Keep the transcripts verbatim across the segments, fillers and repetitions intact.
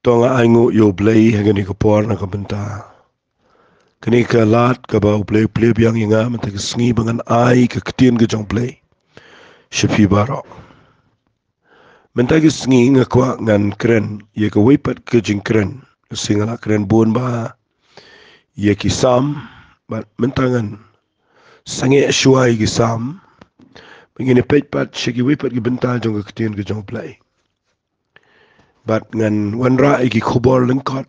To nga ainguh ïa U Blei ha kane ka por na ka bynta kane ka lad kaba U Blei u plie biang ïa nga mynta ka sngi ba ngan ai ka ktien ka jong U Blei sha phi baroh. Mynta ka sngi nga kwah ngan kren ïa kawei pat ka jingkren. Ka sngi nga la kren bun bha ïa ki Salm, bad mynta ngan sangeh shuwa ïa ki Salm. Ba ngin ïa peit pat sha kiwei pat ki bynta jong ka ktien ka jong U Blei. Bad ngan wanrah ïa ki khubor lyngkot,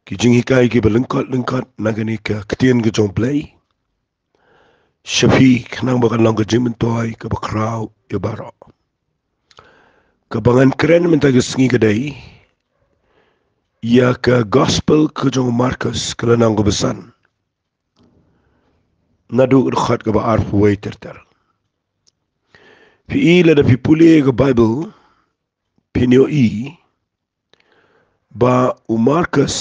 ki jinghikai kiba lyngkot lyngkot na kane ka ktien ka jong U Blei sha phi, khnang ba kan long ka jingmyntoi kaba khraw ïa baroh. Kaba ngan kren mynta ka sngi ka dei ïa ka Gospel ka jong u Markos, ka lynnong kaba san, naduh ka dkhot kaba arphew wei ter ter. Phi i, lada phi pule ïa ka Baibl, phin ïohi ba u Markos,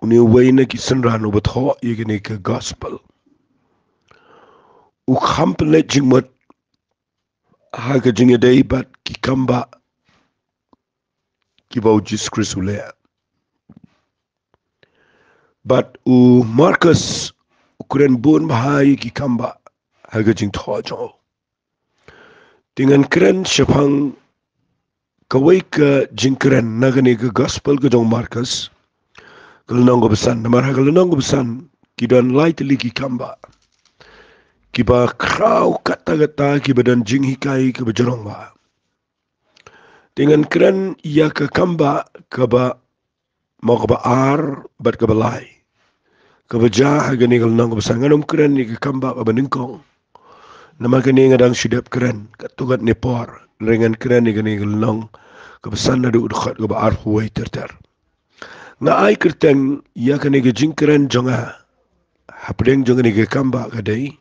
une uwei na ki synran uba thoh ïa kane ka Gospel, u kham pynleit jingmut ha ka jingïadei bad ki kambah kiba u Jisu Khrist u leh. Bad u Markos u kren bun bha ïa ki kambah ha ka jingthoh jong u. Te ngan kren shaphang kawei ka jingkren na kane ka Gospel ka jong u Markos, ka lynnong kaba san. Namar ha ka lynnong kaba san ki don lai tylli ki kambah kiba khraw katta katta, kiba don jinghikai kaba jrong bha. Te ngan kren ïa ka kambah kaba, mo, kaba ar bad kaba lai, kaba jia ha kane ka lynnong kaba san. Ngan ym kren ïa ka kambah kaba nyngkong, namar kane nga dang shu dep kren katto katne por. Hynrei ngan kren ïa kane ka lynnong kaba san naduh ka dkhot kaba arphew wei ter ter. Nga ai kyrteng ïa kane ka jingkren jong nga hapdeng jong kane ka kambah ka dei: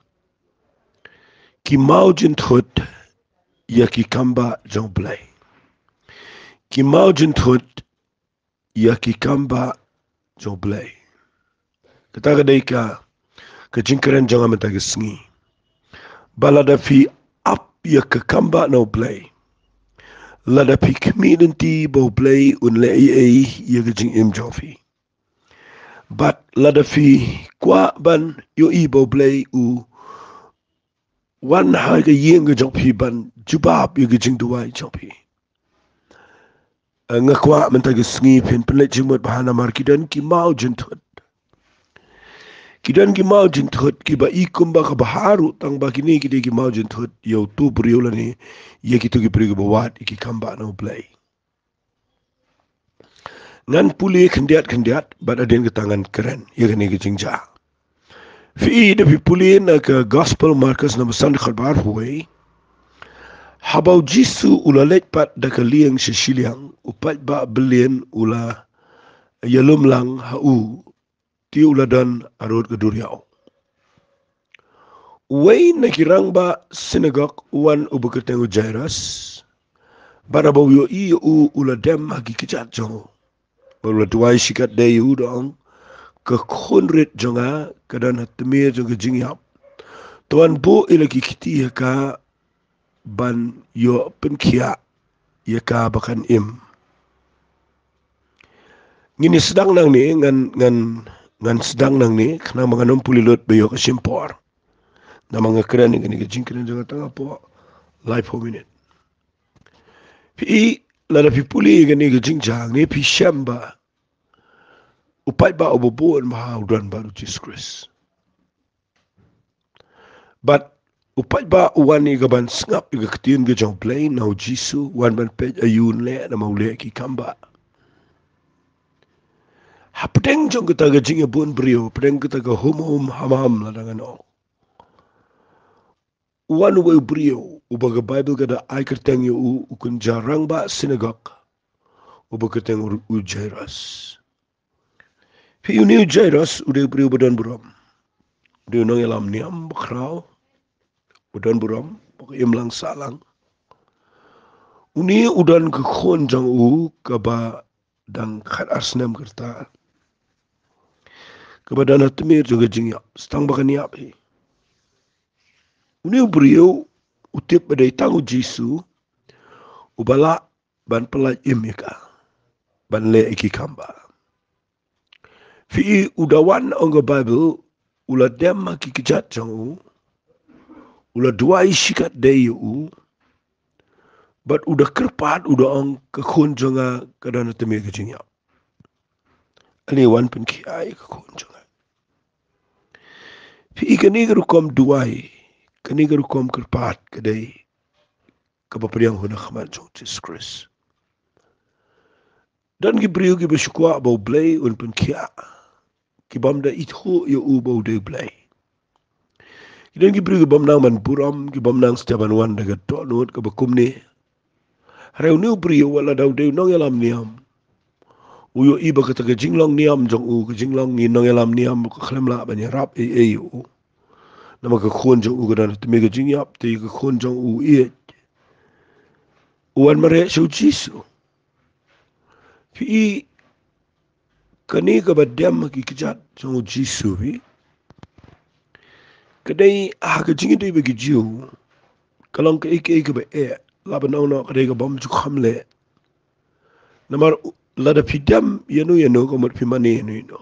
Ki mawjynthut ïa ki kambah jong U Blei. Ki mawjynthut ïa ki kambah jong U Blei. Kata ka dei ka, ka jingkren jong nga mynta ka sngi. Ba lada phi ap ïa ka kambah na U Blei, lada phi khmih lynti ba U Blei un leh ei ei ïa ka jingim jong phi, bad lada phi kwah ban ïohi ba U Blei u wan ha ka ïing ka jong phi ban jubab ïa ka jingduwai jong phi, nga kwah mynta ka sngi phin pynleit jingmut bha, namar ki don ki mawjynthut. Ki don ki mawjynthut kiba i kumba ka bha ruh, tang ba kine ki dei ki mawjynthut ïa uto u briew lane ïa kito ki briew kiba wad ïa ki kambah na U Blei. Ngan pule khyndiat khyndiat bad hadien kata ngan kren ïa kane ka jingjia. Phi i, da phi pule na ka Gospel Markos namba san, dkhot ba arphew wei: Haba u Jisu u la leit pat da ka lieng sha shiliang, u paidbah byllieng u la ïalum lang ha u, te u la don harud ka duriaw. Uwei na ki rangbah synagog u wan, uba kyrteng u Jairus, bad haba u ïohi ïa u, u la dem ha ki kjat jong u bad u la duwai shikatdei ïa u, da ong: Ka khun rit jong nga ka don ha tmier jong ka jingïap. To wan buh ïa la ki kti ha ka ban ïoh pynkhiah ïa ka ba kan im. Ngin ïa sdang nangne, ngan, ngan, ngan sdang nangne khnang ba ngan ym pule lut ba ïoh ka shim por. Namar nga kren ïa kane ka jingkren jong nga tang hapoh laiphew minit. Phi i, lada phi pule ïa kane ka jingjia hangne, phi shem ba u paidbah uba bun bha u don bad u Jisu Khrist. Bad u paidbah u wan ïa ka ban sngap ïa ka ktien ka jong U Blei na u Jisu, wan ban peit aïu un leh, namar u leh ki kambah. Hapdeng jong kata ka jingïabun briew, hapdeng kata ka hum hum ham ham, lada ngan ong, u wan uwei u briew uba ka Baibl ka da ai kyrteng ïa u, u kynja rangbah synagog, uba kyrteng u, u Jairus. Phi i, une u Jairus u dei u briew ba don burom. U dei u nongïalam niam ba khraw, ba don burom, ba ka imlang sahlang. Une u don ka khun jong u kaba dang khat ar snem ka rta, kaba don ha tmier jong ka jingïap, sa tang ba kan ïap hi. Une u briew u tip ba dei tang u Jisu uba lah ban pyllait im ïa ka. ban leh ïa ki kam ba. Phi i u da wan ong ka Baibl, u la dem ha ki kjat jong u, u la duwai shikatdei ïa u, bad u da kyrpad u da ong ka khun jong nga ka don ha tmier ka jingïap. Ale wan pynkhiah ïa ka khun jong nga. Phi i kane ka rukom duwai, kane ka rukom kyrpad ka dei kaba pdiang ha khmat jong Jisu Khrist. Don ki briew kiba shu kwah ba U Blei un pynkhiah, ki bym da ithuh ïa u ba u dei U Blei. Ki don ki briew ki bym nang ban burom, ki bym nang stet ban wan da ka dohnud kaba kumne. Hynrei une u briew wat la da u dei u nongïalam niam, u ïohi ba kata ka jinglong niam jong u, ka jinglong nongïalam niam, ka khlem lah ban ïarap ei ei ïa u. Namar ka khun jong u ka don ha tmier ka jingïap, te ka khun jong u ïeit. U wan mareh sha u Jisu. Phi i kane kaba dem ha ki kjat jong u Jisu phi, ka dei ha ka jingïadei bad ki Jiw, ka long kaei kaei kaba eh, lah ban ong noh ka dei ka bym ju kham leh. Namar u-, lada phi dem ïano ïano ka mut phi mane ïano ïano.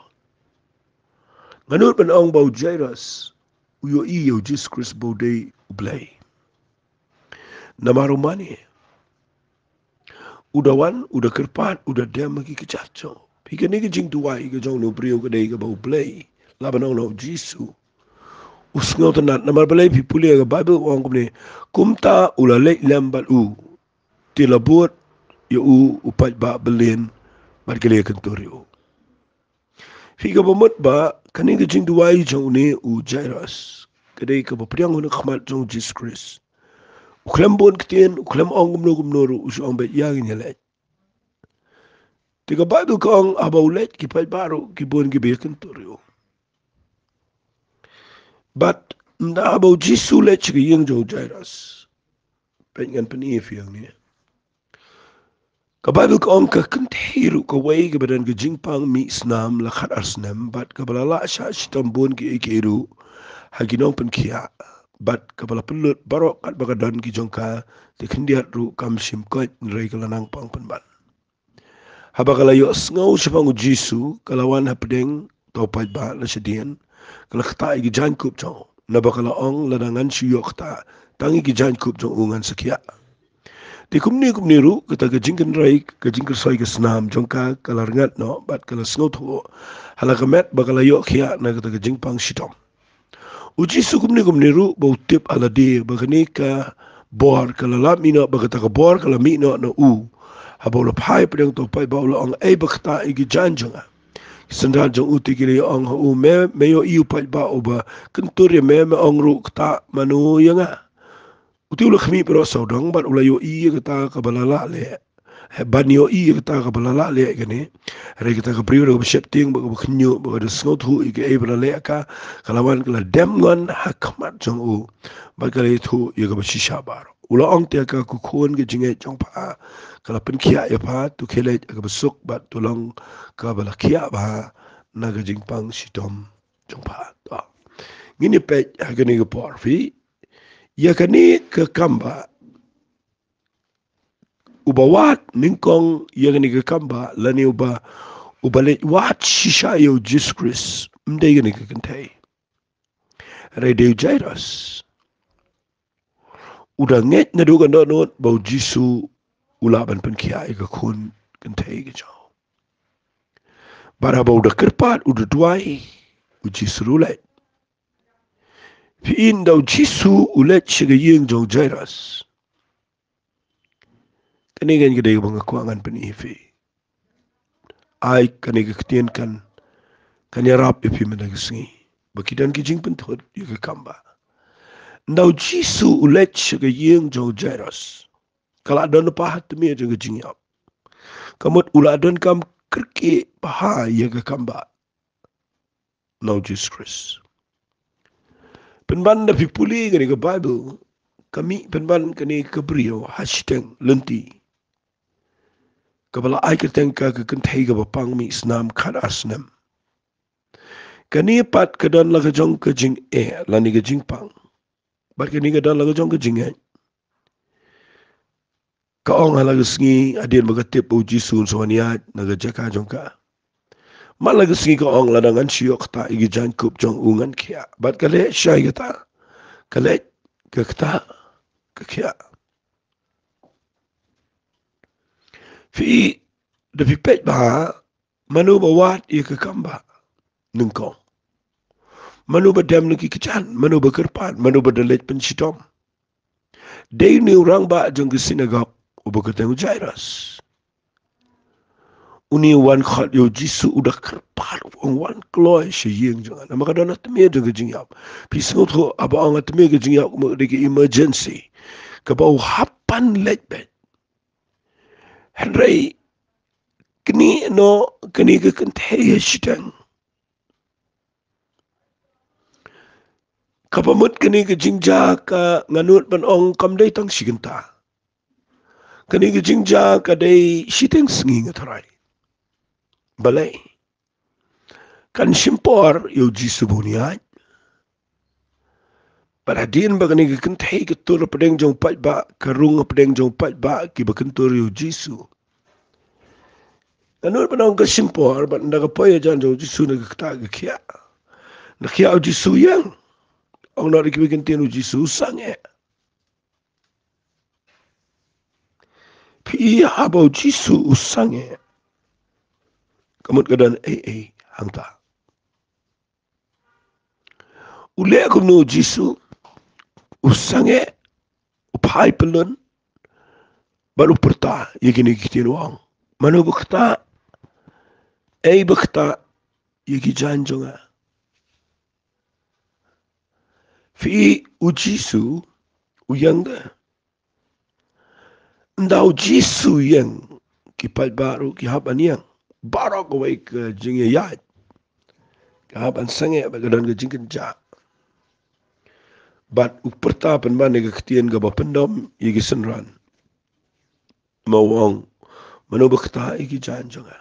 Nga nud ban ong ba u Jairus u ïohi ïa u Jisu Khrist ba u dei U Blei. Namar u mane. U da wan, u da kyrpad, u da dem ha ki kjat jong u. Phi, kane ka jingduwai ka jong une u briew ka dei kaba U Blei, lah ban ong na u Jisu, u sngewtynnad. Namar balei? Phi pule ïa ka Baibl, u ong kumne, kumta u la leit lem bad u, te la bud ïa u u paidbah byllien bad ki la ïakyntur ïa u. Phi, kaba mut ba kane ka jingduwai jong une u Jairus ka dei kaba pdiang ha khmat jong u Jisu Khrist. U khlem bun ktien, u khlem ong kumno kumno ruh, u shu ong beit, ïa ngin ïaleit. Te ka Baibl ka ong haba u leit, ki paidbah ruh ki bun kiba ïakyntur ïa u. Bad ynda haba u Jisu u leit sha ka ïing jong u Jairus, peit, ngan pyni ïa phi hangne. Ka Baibl ka ong ka kynthei ruh kawei kaba don ka jingpang mih snam la khatar snem, bad kaba la lah shah shitom bun kiei kiei ruh ha ki nongpynkhiah, bad kaba la pynlut baroh katba ka don ki jong ka, te khyndiat ruh kam shym koit, hynrei ka la nang pang pynban. Haba ka la ïohsngew shaphang u Jisu, ka la wan hapdeng uta u paidbah na shadien, ka la ktah ïa ki jaiñkup jong u. Naba ka la ong, lada ngan shu ïoh ktah tang ïa ki jaiñkup jong u, ngan sa khiah. Te kumne kumne ruh, kata ka jingkynrei, ka jingkyrsoi ka snam jong ka, ka la rngat noh, bad ka la sngewthuh ha la ka met ba ka la ïoh khiah na kata ka jingpang shitom. U Jisu kumne kumne ruh ba u tip ha lade ba kane ka bor ka la lah mih noh, ba kata ka bor ka la mih noh na u. Haba u la phai pdeng uta u paidbah, u la ong, ei, ba ktah ïa ki jaiñ jong nga. Ki synran jong u te ki la ong ha u, me, me ïohi u paidbah uba kyntur ïa me, me ong ruh ktah mano ïa nga. U te u la khmih baroh sawdong bad u la ïohi ïa kata kaba la lah leh. Ban ïohi ïa kata kaba la lah leh kane, hynrei kata ka briew ruh kaba sheptieng bad kaba khynñiuh bad ka da sngewthuh ïa kaei ba la leh ka, ka la wan ka la dem ngon ha khmat jong u, bad ka la ïathuh ïa kaba shisha baroh. U la ong, te ïa ka, ko khun ka jingngeit jong pha ka la pynkhiah ïa pha, to khie leit ha kaba suk bad to long kaba la khiah bha na ka jingpang shitom jong pha. To ngin ïa peit ha kane ka por phi, ïa kane ka kambah, uba wad nyngkong ïa kane ka kambah, lane uba, uba leit wad shisha ïa u Jisu Khrist, ym dei kane ka kynthei, hynrei dei u Jairus. U da ngeit naduh ka dohnud ba u Jisu u lah ban pynkhiah ïa ka khun kynthei ka jong u. Bad haba u da kyrpad, u da duwai, u Jisu ruh u leit. Phi, ynda u Jisu u leit sha ka ïing jong u Jairus, kane kan ka dei kaba nga kwah ngan pyni ïa phi. Ai, kane ka ktien kan, kan ïarap ïa phi mynta ka sngi, ba ki don ki jingpynthut ïa ka kambah. Ynda u Jisu u leit sha ka ïing jong u Jairus, ka la don bha ha tmier jong ka jingïap. Ka mut u la donkam kyrkieh bha ïa ka kambah na u Jisu Khrist. Pynban, da phi pule kane ka Baibl, ka mih pynban kane ka briew ha shiteng lynti, kaba la ai kyrteng ka ka kynthei kaba pang mih snam khatar snem. Kane pat ka don la ka jong ka jingeh lane ka jingpang, bad kane ka don la ka jong ka jingngeit. Ka ong ha la ka sngi, hadien ba ka tip ba u Jisu un sa wan ïaid na ka jaka jong ka. Man la ka sngi ka ong, lada ngan shu ïoh ktah ïa ki jaiñkup jong u ngan khiah. Bad ka leh shai kata. Ka leit, ka ktah, ka khiah. Phi, da phi peit bha, mano ba wad ïa ka kambah nyngkong? Mano ba dem na ki kjat, mano ba kyrpad, mano ba da leit pynshitom? Dei une u rangbah jong ka sinagog, uba kyrteng u Jairus. Une u wan khot ïa u Jisu, u da kyrpad, u ong, wan kloi sha ïing jong nga. Namar ka don ha tmier jong ka jingïap. Phi sngewthuh, haba ong ha tmier ka jingïap, ka mut dei ka emergency. Kaba u hap ban leit beit. Hynrei, kane, no, kane ka kynthei ha shiteng. Kaba mut kane ka jingjia ka, nga nud ban ong, kam dei tang shi kynta. Kane ka jingjia ka dei shiteng sngi, nga tharai. Balei? Kan shim por ïa u Jisu ba un ïaid. Bad hadien ba kane ka kynthei ka tur hapdeng jong u paidbah, ka rung hapdeng jong u paidbah kiba kyntur ïa u Jisu, nga nud ban ong ka shim por, bad ynda ka poi hajan jong u Jisu, ynda ka ktah, ka khiah. Ynda khiah, u Jisu u ïeng. Ong noh da kiwei ki ktien, u Jisu u sangeh. Phi i, haba u Jisu u sangeh, ka mut ka don ei ei hangta. U leh kumno u Jisu? U sangeh, u phai pyllun, bad u pyrta ïa kine ki ktien, u ong, mano ba ktah, ei ba ktah ïa ki jaiñ jong nga? Phi i, u Jisu u ïeng de. Ynda u Jisu u ïeng, ki paidbah ruh ki hap ban ïeng. Baroh kawei ka jingïaid ka hap ban sangeh, bad ka don ka jingkynjah. Bad u pyrta pynban ïa ka ktien kaba pyndom ïa ki synran, ma u ong, mano ba ktah ïa ki jaiñ jong nga?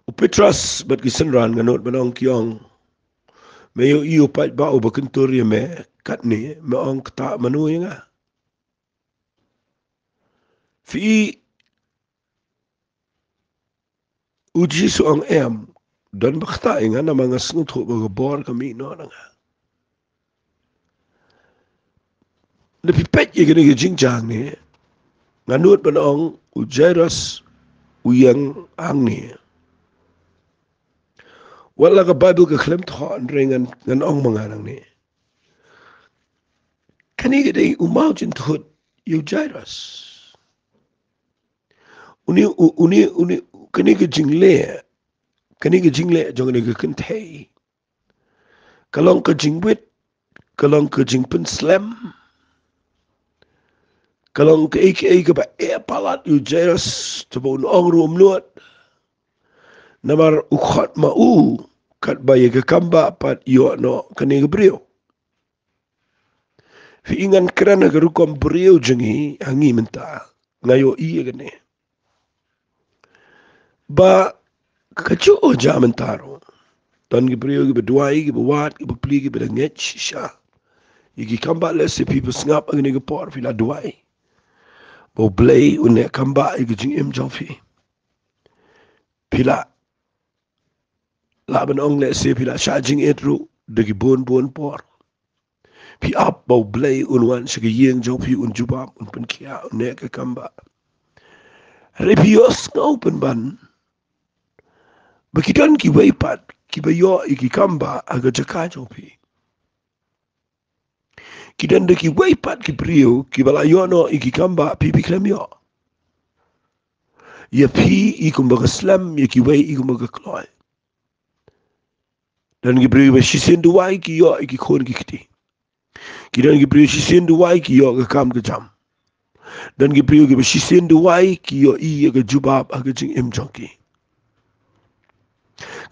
U Petros bad ki synran, nga nud ban ong, ki ong, me ïohi u paidbah uba kyntur ïa me katne, me ong ktah mano ïa nga? Phi i, u Jisu u ong, em, don ba ktah ïa nga, namar nga sngewthuh ba ka bor ka mih noh na nga. Lada phi peit ïa kane ka jingjia hangne, nga nud ban ong, u Jairus u ïeng hangne. Wat la ka Baibl ka khlem thoh, hynrei ngan, ngan ong ma nga nangne. Kane ka dei u mawjynthut ïa u Jairus. Une, u-, une, une, kane ka jingleh, kane ka jingleh jong kane ka kynthei, ka long ka jingwit, ka long ka jingpynslem, ka long kaei kaei kaba eh palat ïa u Jairus, te ba un ong ruh um nud. Namar u khot ma u, katba ïa ka kambah pat ïoh noh kane ka briew. Phi i, ngan kren ha ka rukom briew jong ngi, ha ngi mynta, nga ïohi ïa kane. Ba kajuh ka jia mynta ruh, don ki briew kiba duwai, kiba wad, kiba plie, kiba da ngeit shisha ïa ki kambah. Lehse phi ba sngap ha kane ka por, phi la duwai ba U Blei un neh kambah ïa ka jingim jong phi. Phi la, lah ban ong, lehse phi la shah jingit ruh da ki bun bun por. Phi ap ba U Blei un wan sha ka ïing jong phi, un jubab, un pynkhiah, un neh ka kambah. Hynrei phi ïohsngew pynban ba ki don kiwei pat kiba ïoh ïa ki kambah ha ka jaka jong phi. Ki don da kiwei pat ki briew kiba la ïoh noh ïa ki kambah, phi phi khlem ïoh. Ïa phi i kumba ka slem, ïa kiwei i kumba ka kloi. Don ki briew ba shisien duwai ki ïoh ïa ki khun ki kti. Ki don ki briew shisien duwai ki ïoh ka kam ka jam. Don ki briew kiba shisien duwai ki ïohi ïa ka jubab ha ka jingim jong ki.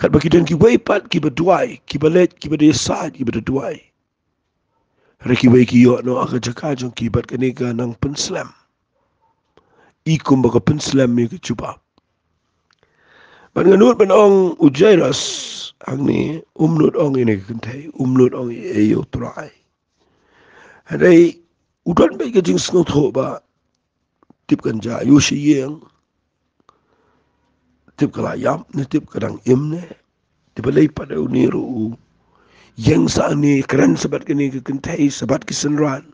Katba ki don kiwei pat kiba duwai, kiba leit, kiba da ïasaid, kiba da duwai. Hynrei kiwei ki ïoh noh ha ka jaka jong ki bad kane ka nang pynslem. I kumba ka pynslem ïa ka jubab. Bad nga nud ban ong, u Jairus hangne um nud ong ïa kane ka kynthei, um nud ong ïa ei ïa U Trai. Hynrei U don bad ka jingsngewthuh ba tip kan jia ïa u sha ïing. Tip ka la ïap ne tip ka dang im ne. Tip balei pat une ruh u ïeng sa ne kren sa bad kane ka kynthei sa bad ki synran.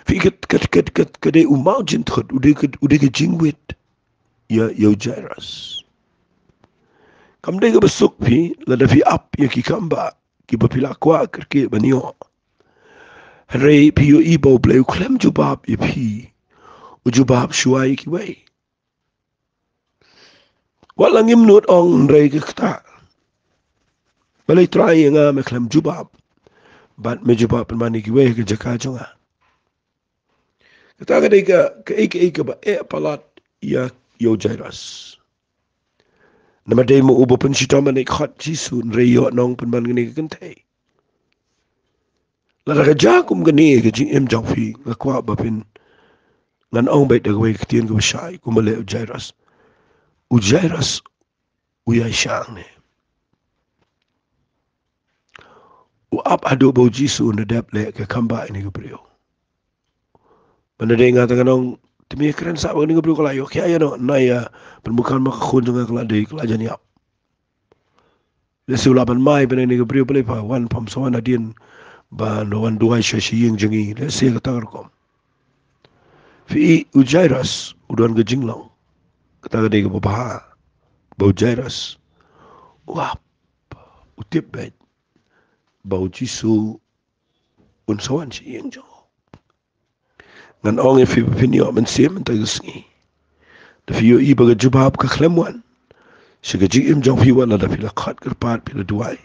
Phi, ka, ka, ka, ka, ka dei u maw jingthut, u dei ka, u dei ka jingwit ïa, ïa u Jairus. Kam dei kaba suk phi lada phi ap ïa ki kambah kiba phi la kwah kyrkieh ban ïoh. Hynrei phi ïohi ba U Blei u khlem jubab ïa phi, u jubab shuwa ïa kiwei. Wat la ngim nud ong hynrei kata. Balei Trai ïa nga me khlem jubab bad me jubab pynban ïa kiwei ha ka jaka jong nga? Kata ka dei ka, kaei kaei kaba eh palat ïa, ïa u Jairus. Namar dei ma u ba pynshitom ban ïakhot Jisu hynrei ïoh nong pynban kane ka kynthei. Lada ka jia kum kane ka jingim jong phi, nga kwah ba phin, ngan ong beit da kawei ka ktien kaba shai kumba leh u Jairus. U Jairus u ïaishah ne u ap haduh ba u Jisu un da dep leh ka kambah ïa kane ka briew. Ban da dei nga te ngan ong te me kren sa ba kane ka briew ka la ïoh khia ïa no na ïa pynbun kan ma ka khun jong nga ka la dei ka la jan ïap. Lehse u lah ban mai ban ong ïa kane ka briew balei pha wan pham sa wan hadien ban wan duwai sha sha ïing jong ngi. Lehse kata ka rukom. Phi i u Jairus u don ka jinglong. Kata ka dei kaba bha ba u Jairus u ap, u tip beit ba u Jisu un sa wan sha ïing jong u. Ngan ong ïa phi ba phin ïoh mynsiem mynta ka sngi. Da phi ïohi ba ka jubab ka khlem wan sha ka jingim jong phi wat lada phi la khot kyrpad phi la duwai.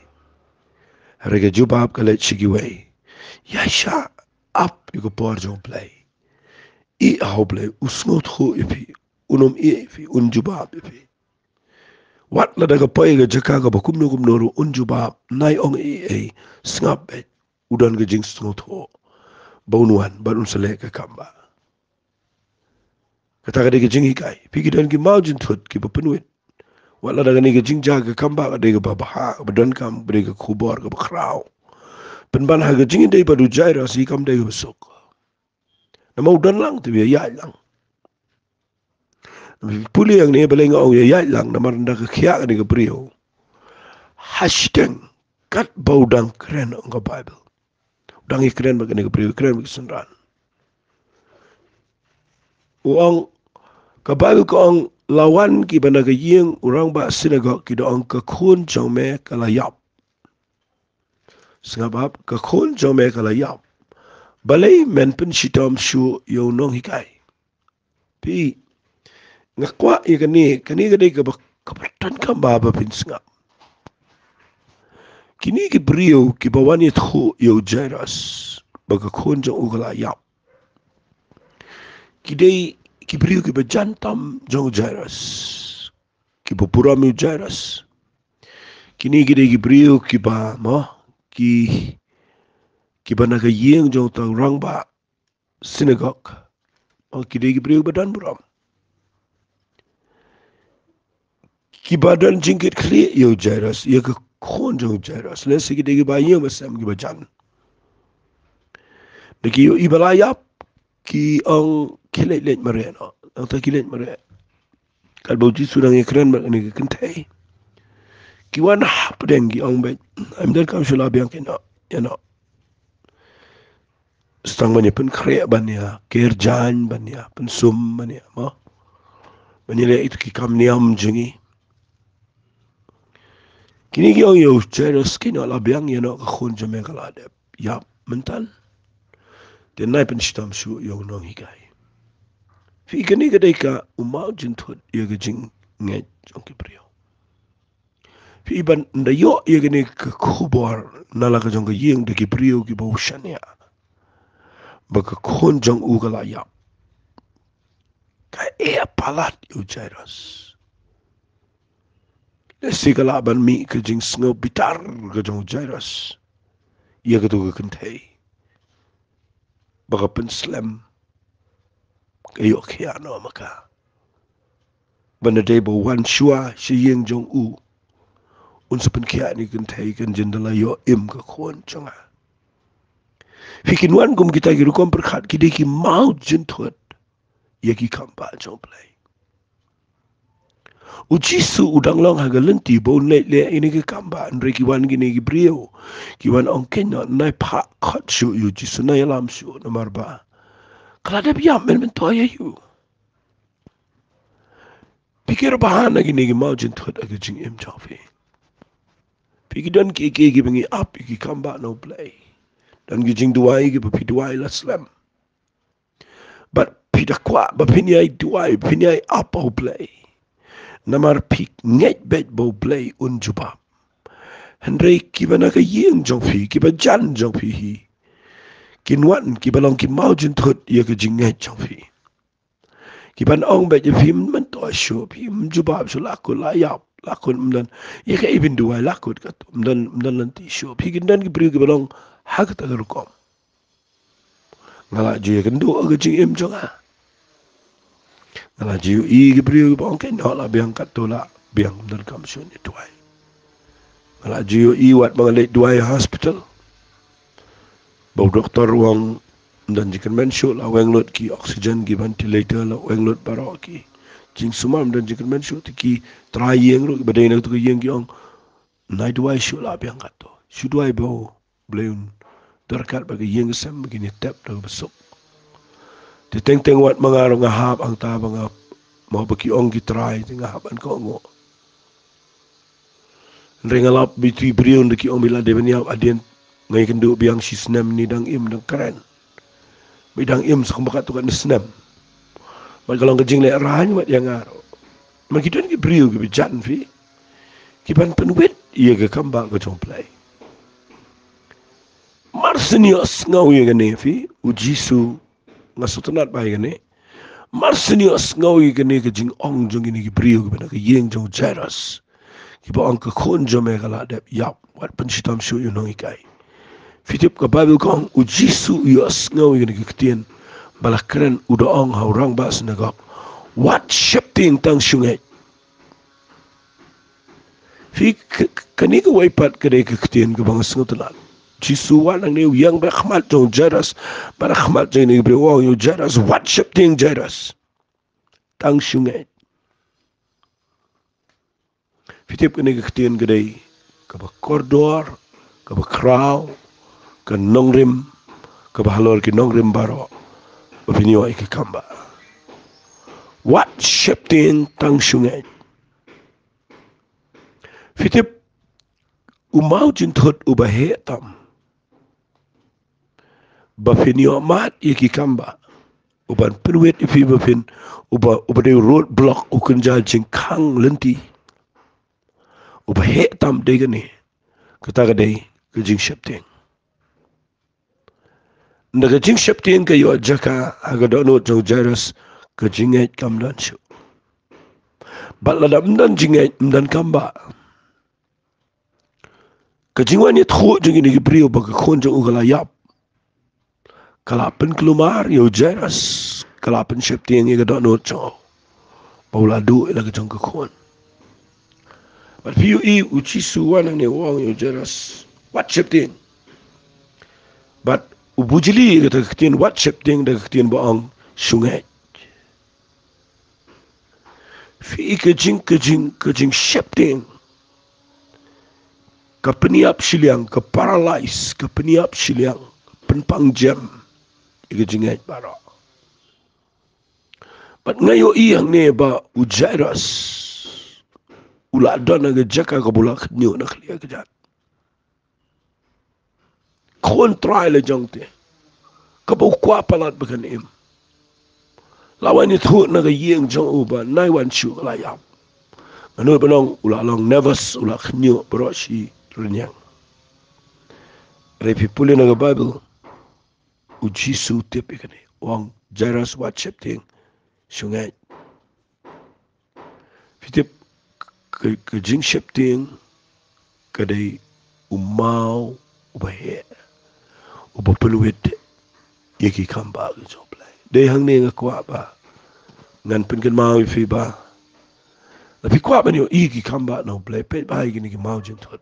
Hynrei ka jubab ka leit sha kiwei. Ïaishah, ap ïa ka por jong U Blei. Ïa U Blei u sngewthuh ïa phi, un ym ïeh ïa phi, un jubab ïa phi. Wat lada ka poi ka jaka kaba kumno kumno ruh un jubab, nai ong ei ei, sngap beit. U don ka jingsngewthuh ba un wan bad un sa leh ka kambah. Kata ka dei ka jinghikai. Phi, ki don ki maw jingthut kiba pynwit. Wat lada kane ka jingjia ka kambah ka dei kaba bha, kaba donkam, kaba dei ka khubor kaba khraw. Pynban ha ka jingïadei bad u Jairus hi kam dei kaba suk. Namar u don lang te u ïaid lang. Pule ïa kane balei nga ong ïaid lang, namar ynda ka khiah kane ka briew, ha shiteng katba u dang kren, ong ka Baibl. U dang ïakren bad kane ka briew, kren bad ki synran. U ong, ka Baibl ka ong, la wan kiba na ka ïing u rangbah synagog ki da ong, ka khun jong me ka la ïap. Sngap ap, ka khun jong me ka la ïap. Balei men pynshitom shuh ïa u nonghikai? Phi, nga kwah ïa kane, kane ka dei kaba, kaba donkam ba, ba phin sngap. Kine ki briew kiba wan ïathuh ïa u Jairus ba ka khun jong u ka la ïap, ki dei ki briew kiba jan tam jong u Jairus, kiba burom ïa u Jairus. Kine ki dei ki briew kiba, mo, ki, kiba na ka ïing jong uta u rangbah synagog. Mo, ki dei ki briew ba don burom, kiba don jingkitkhlieh ïa u Jairus, ïa ka khun jong u Jairus. Lehse ki dei kiba ïing ba sem, kiba jan. Da ki ïohi ba la ïap, ki ong, ki leit leit mareh noh. Nangta ki leit mareh. Katba u Jisu u dang ïakren bad kane ka kynthei, ki wan hapdeng, ki ong beit, ym donkam shuh la biang keiñ noh, ïa noh. Tang ban ïa pynkhreh, ban ïa ker jaiñ, ban ïa pynsum, ban ïa, mo, ban ïa leh ïa ki kam niam jong ngi. Kine ki ong ïa u Jairus, keiñ noh, la biang, ïa noh, ka khun jong me ka la dep ïap mynta. Te nai pynshitom shuh ïa u nonghikai. Phi, kane ka dei ka u maw jingthut ïa ka jingngeit jong ki briew. Phi, ban da ïoh ïa kane ka khubor na la ka jong ka ïing da ki briew kiba u shaniah ba ka khun jong u ka la ïap, ka eh palat ïa u Jairus. Lehse ka lah ban mih ka jingsngew bitar ka jong u Jairus ïa kato ka kynthei ba ka pynslem, ka ïoh khia noh ma ka. Ban da dei ba u wan shuwa sha ïing jong u, un sa pynkhiah ïa kane ka kynthei, kan jin da la ïoh im ka khun jong nga. Phi, kin wan kum kita ki rukom pyrkhat, ki dei ki maw jynthut ïa ki kambah jong U Blei. U Jisu u dang long ha ka lynti ba un leh leh ïa kine ki kambah, hynrei ki wan kine ki briew, ki wan ong, kynnoh, nai phah khot shuh ïa U Jisu, nai ïalam shuh, namar ba ka la dep ïap mynta ïa u. Phi, ki ruh ba ha na kine ki maw jynthut ha ka jingim jong phi. Phi, ki don kiei kiei kiba ngi ap ïa ki kambah na U Blei. Don ki jingduwai kiba phi duwai la slem. Bad phi da kwah ba phin ïai duwai, phin ïai ap ha U Blei, namar phi ngeit beit ba U Blei un jubab. Hynrei kiba na ka ïing jong phi, kiba jan jong phi hi, kin wan kiba long ki maw jynthut ïa ka jingngeit jong phi. Kiban ong beit ïa phi, mynta shuh, phim jubab shuh, la kut, la ïap, la kut, ym don ïa kaei ban duwai, la kut katto, ym don, ym don lynti shuh. Phi, kin don ki briew kiba long ha kata ka rukom. Nga la ju ïakynduh ha ka jingim jong nga. Nga la ju ïohi ki briew kiba ong, kynnoh, la biang katto, la biang, ym don kam shuh ïa duwai. Nga la ju ïohi wat ba nga leit duwai ha hospital, ba u doktor u ong ym don jingkyrmen shuh, la weng lut ki oxygen, ki ventilator la weng lut baroh, ki jingsumar ym don jingkyrmen shuh. Te ki trai ïing ruh kiba dei na kata ka ïing ki ong, nai duwai shuh, la biang katto, shu duwai ba U Blei un don ryngkat bad ka ïing ka sem ba kin ïatep da kaba suk. Te teng teng wat ma nga ruh nga hap hangta ba nga, ma ba ki ong ki trai, te nga hap ban kohnguh. Hynrei nga lap ba ito i briew ynda ki ong ba i la dei ban ïap, hadien nga ïakynduh biang shi snem, i dang im, dang kren. Ba i dang im sa kumba katto katne snem. Bad ka long ka jinglehraiñ wat ïa nga ruh. Ma ki don ki briew kiba jan, phi, kiban pynwit ïa ka kambah ka jong U Blei. Mar shen ïohsngew ïa kane, phi, U Jisu, nga sngewtynnat bha ïa kane. Mar shen ïohsngew ïa kane ka jingong jong kine ki briew kiba na ka ïing jong u Jairus, kiba ong, ka khun jong me ka la dep ïap, wat pynshitom shuh ïa u nonghikai. Phi tip, ka Baibl ka ong, U Jisu u ïohsngew ïa kane ka ktien, ba la kren, u da ong ha u rangbah synagog, wat sheptieng, tang shu ngeit. Phi, k-, k-, kane kawei pat ka dei ka ktien kaba nga sngewtynnat. Jisu u wan hangne, u ïeng bad ha khmat jong u Jairus, bad ha khmat jong kine ki briew, u ong ïa u Jairus, wat sheptieng Jairus, tang shu ngeit. Phi tip, kane ka ktien ka dei kaba kordor, kaba khraw, ka nongrim, kaba halor ki nongrim baroh ba phin ïoh ïa ki kambah. Wat sheptieng, tang shu ngeit. Phi tip, u maw jynthut uba heh tam, ba phin ïoh mad ïa ki kambah, uban pynwit ïa phi ba phin, uba, uba dei u road block, u kynja jingkhang lynti, uba heh tam dei kane. Kata ka dei ka jingsheptieng. Ynda ka jingsheptieng ka ïoh jaka ha ka dohnud jong u Jairus, ka jingngeit kam don shuh. Bad lada ym don jingngeit, ym don kambah. Ka jingwan ïathuh jong kine ki briew ba ka khun jong u ka la ïap, ka la pynkulmar ïa u Jairus, ka la pynsheptieng ïa ka dohnud jong u, ba u la duh ïa la ka jong ka khun. Bad phi ïohi, U Jisu u wan hangne, u ong ïa u Jairus, wat sheptieng. Bad u bujli ïa kata ka ktien wat sheptieng da ka ktien ba ong, shu ngeit. Phi, ka jing, ka jing, ka jingsheptieng ka pynïap shiliang, ka paralyze, ka pynïap shiliang, ka pynpang jem ïa ka jingngeit baroh. Bad nga ïohi hangne ba u Jairus u la don ha ka jaka kaba u la khynñiuh na khlieh kjat. Khun trai la jong te, kaba u kwah palat ba kan im, la wan ïathuh na ka ïing jong u ba nai wan shuh, ka la ïap. Nga nud ban ong u la long nervous, u la khynñiuh baroh shi rynïeng. Hynrei phi pule na ka Baibl, U Jisu u tip ïa kane, u ong, Jairus, wat sheptieng, shu ngeit. Phi tip, ka, ka jingsheptieng ka dei u maw uba heh, uba pynwit ïa ki kambah ki jong U Blei. Dei hangne nga kwah ba ngan pynkynmaw ïa phi ba lada phi kwah ban ïohi ïa ki kambah na U Blei, peit bha ïa kine ki maw jynthut.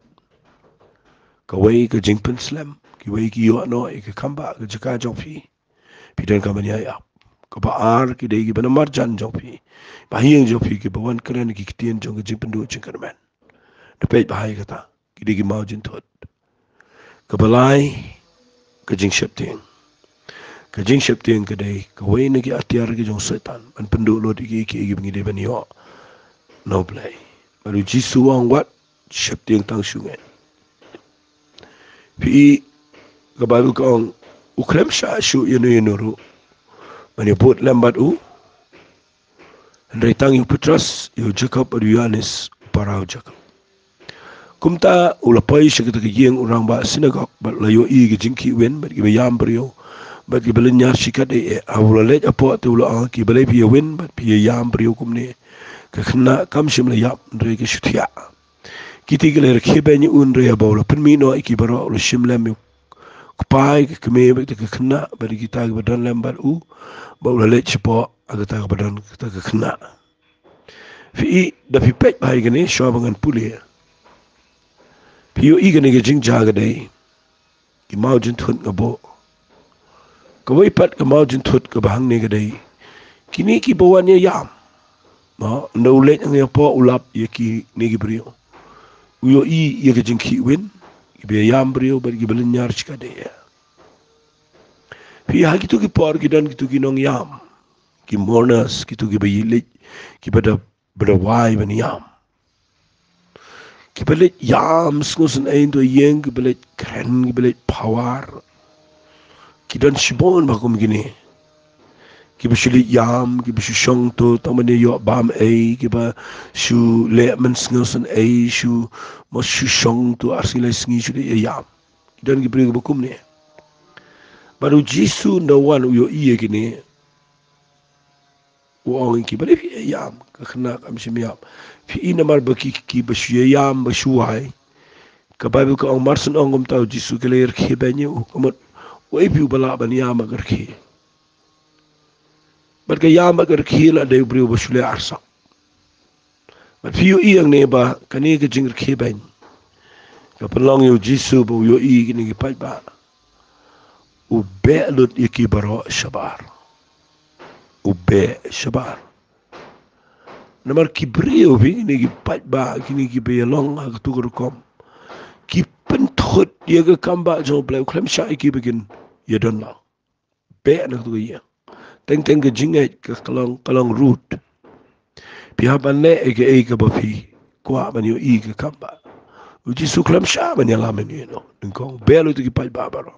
Kawei, ka jingpynslem, Kiwei ki ïoh noh ïa ka khambah ka jaka jong phi. Phi donkam ban ïai ap. Kaba ar ki dei kiba na marjan jong phi. Ba ha ïing jong phi kiba wan kren ki ktien jong ka jingpynduh jingkyrmen. Da peit ba ha ïa kata. Ki dei ki maw jingthut. Kaba lai ka jingsheptieng. Ka jingsheptieng ka dei kawei na ki atiar ki jong Soitan ban pynduh lut ïa ki ïa ki ïa kiba ngi dei ban ïoh na U Blei. Bad U Jisu u ong wat sheptieng tang shu ngeit. Phi i ka Baibl ka ong u khlem shah shuh ïano ïano ruh ban ïabud lem bad u. Hynrei tang ïa u Petros, ïa u Jakob bad u Ïoannis u para u Jakob. Kumta u la poi sha kata ka ïing u rangbah synagog bad la ïohi ka jingkhih win bad kiba ïam briew bad kiba lynñiar shikatdei eh. Haba u la leit hapoh te u la ong, kiba lei phi ïa win bad phi ïa ïam briew kumne. Ka khynnah kam shym la ïap hynrei ka shu thiah. Kiti ki la rkhie beiñ ïa u, hynrei haba u la pynmih noh ïa ki baroh u la shim lem ïa u kpa, ïa ka kmie bad ïa ka khynnah bad ïa kita kiba don lem bad u. Bad u la leit shapoh ha kata kaba don kata ka khynnah. Phi i, da phi peit bha ïa kane shuwa ba ngan pule. Phi ïohi kane ka jingjia ka dei ki maw jingthut nga buh. Kawei pat ka maw jingthut kaba hangne ka dei kine kiba wan ïa ïam. Mo, ynda u leit hangne hapoh u lap ïa kine ki briew. U ïohi ïa ka jingkhih win, kiba ïa ïam briew bad kiba lynñiar shikatdei eh. Phi i, ha kito ki por ki don kito ki nongïam, ki mourners, kito kiba ïaleit, kiba da, ba da wai ban ïam. Kiba leit ïam sngewsynei, to ïeng, kiba leit kren, kiba leit phawar. Ki don shibun bha kum kine. Kiba shu leit ïam, kiba shu shong to tang ban ïoh bam ei, kiba shu leh mynsngew sngewsynei, shu, mo shu shong to ar sngi lai sngi shu leit ïam. Ki don ki briew kiba kumne. Bad U Jisu ynda u wan u ïohi ïa kine. U ong ïa ki, balei phi ïam, ka khynnah kam shym ïap. Phi i, namar ba ki, kiba shu ïam, ba shu wai. Ka Baibl ka ong mar shen ong kumta U Jisu ki la rkhie beiñ ïa u, ka mut uei phi uba lah ban ïam ha ka rkhie. Bad ka ïam ha ka rkhie la dei u briew ba shu leh arsap. Bad phi ïohi hangne ba kane ka jingrkhie beiñ ka pynlong ïa U Jisu ba u ïohi kine ki paidbah. U beh lut ïa ki baroh shabar. U beh shabar. Namar ki briew phi, kine ki paidbah, kine kiba ïalong ha kato ka rukom, ki pynthut ïa ka kam bah jong U Blei, u khlem shah ïa ki ba kin ïadon lang. Beh na kato ka ïing. Teng teng ka jingngeit ka long, ka long rude. Phi hap ban leh ïa kaei kaba phi kwah ban ïohi ka kam bah. U Jisu u khlem shah ban ïalam ïano ïano. Nyngkong beh lut ïa ki paidbah baroh.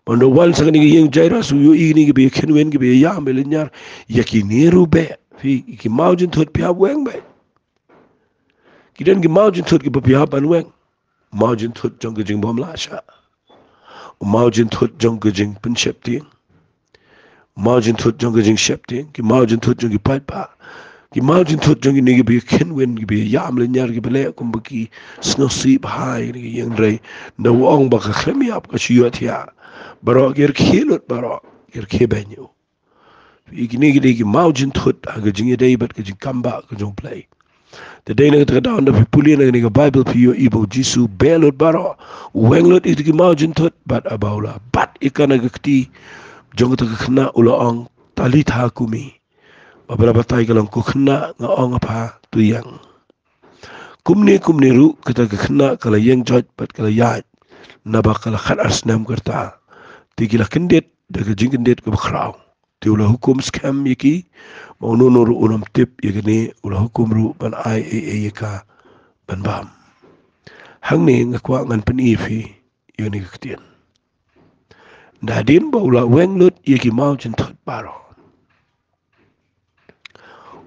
Bad ynda u wan sha kane ka ïing Jairus, u ïohi kine kiba ïakhun win, kiba ïa ïam, ba lynñiar, ïa kine ruh beh. Phi, ki maw jingthut phi hap weng beit. Ki don ki maw jingthut kiba phi hap ban weng. Maw jingthut jong ka jingbymlah shah. Maw jingthut jong ka jingpynsheptieng. Maw jingthut jong ka jingsheptieng. Ki maw jingthut jong ki paidbah. Ki maw jingthut jong kine kiba ïakhun win, kiba ïa ïam lynñiar, kiba leh kumba ki sngewsih bha ïa kane ka ïing, hynrei ynda u ong ba ka khlem ïap, ka shu ïohthiah. Baroh ki rkhie lut, baroh ki rkhie beiñ ïa u. Phi i, kine ki dei ki maw jingthut ha ka jingïadei bad ka jingkam bah ka jong U Blei. Te dei na kata ka daw ynda phi pule na kane ka Baibl phi ïohi ba U Jisu u beh lut baroh, u weng lut ïa kita ki maw jingthut, bad haba u la bat ïa ka na ka kti jong kata ka khynnah u la ong, Talitha kumi. Bad ba la batai ka long, ko khynnah, nga ong ha pha, to ïeng. Kumne kumne ruh kata ka khynnah ka la ïeng joit bad ka la ïaid, naba ka la khatar snem ka rta. Te ki la kyndit da ka jingkyndit kaba khraw. Te u la hukum skhem ïa ki, ba uno uno ruh un ym tip ïa kane, u la hukum ruh ban ai ei ei ïa ka ban bam. Hangne nga kwah ngan pyni ïa phi ïa kane ka ktien. Hadien ba u la weng lut ïa ki maw jingthut baroh,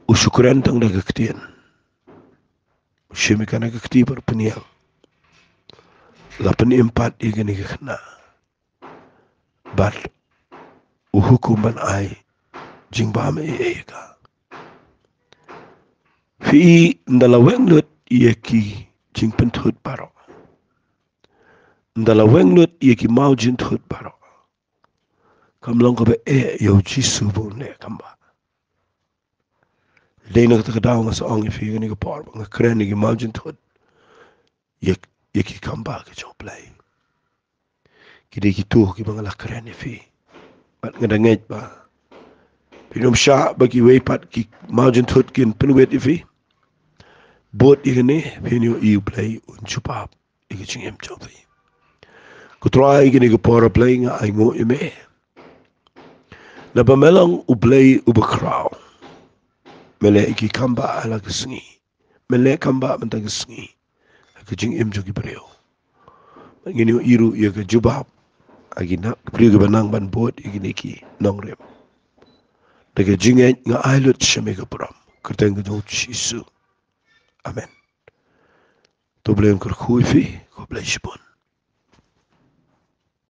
u shu kren tang da ka ktien. U shim ïa ka na ka kti bad u pynïeng. La pynim pat ïa kane ka khynnah. Bad u hukum ban ai jingbam ei ei ïa ka. Phi i, ynda la weng lut ïa ki jingpynthut baroh, ynda la weng lut ïa ki maw jingthut baroh, kam long kaba eh ïa U Jisu ba un leh kam bah. Dei na kata ka daw nga sa ong ïa phi kane ka por ba nga kren ïa ki maw jingthut, ïa, ïa ki kam bah ka jong U Blei. Ki dei kito kiba nga la kren ïa phi. Bad nga da ngeit ba phin ym shah ba kiwei pat ki mawjynthut kin pynwit ïa phi. Bud ïa kane, phin ïohi U Blei un jubab ïa ka jingim jong phi. Ko Trai, ïa kane ka por, Blei, nga ainguh ïa me. Naba me long U Blei uba khraw. Me leh ïa ki kam ba ha la ka sngi. Me leh kam ba mynta ka sngi ha ka jingim jong ki briew. Bad ngin ïohi ruh ïa ka jubab ha ki na-, briew kiba nang ban bud ïa kine ki nongrim. Da ka jingngeit nga ai lut sha me ka burom. Kyrteng ka jong U Jisu. Amen. To Blei un kyrkhu ïa phi. Khublei shibun.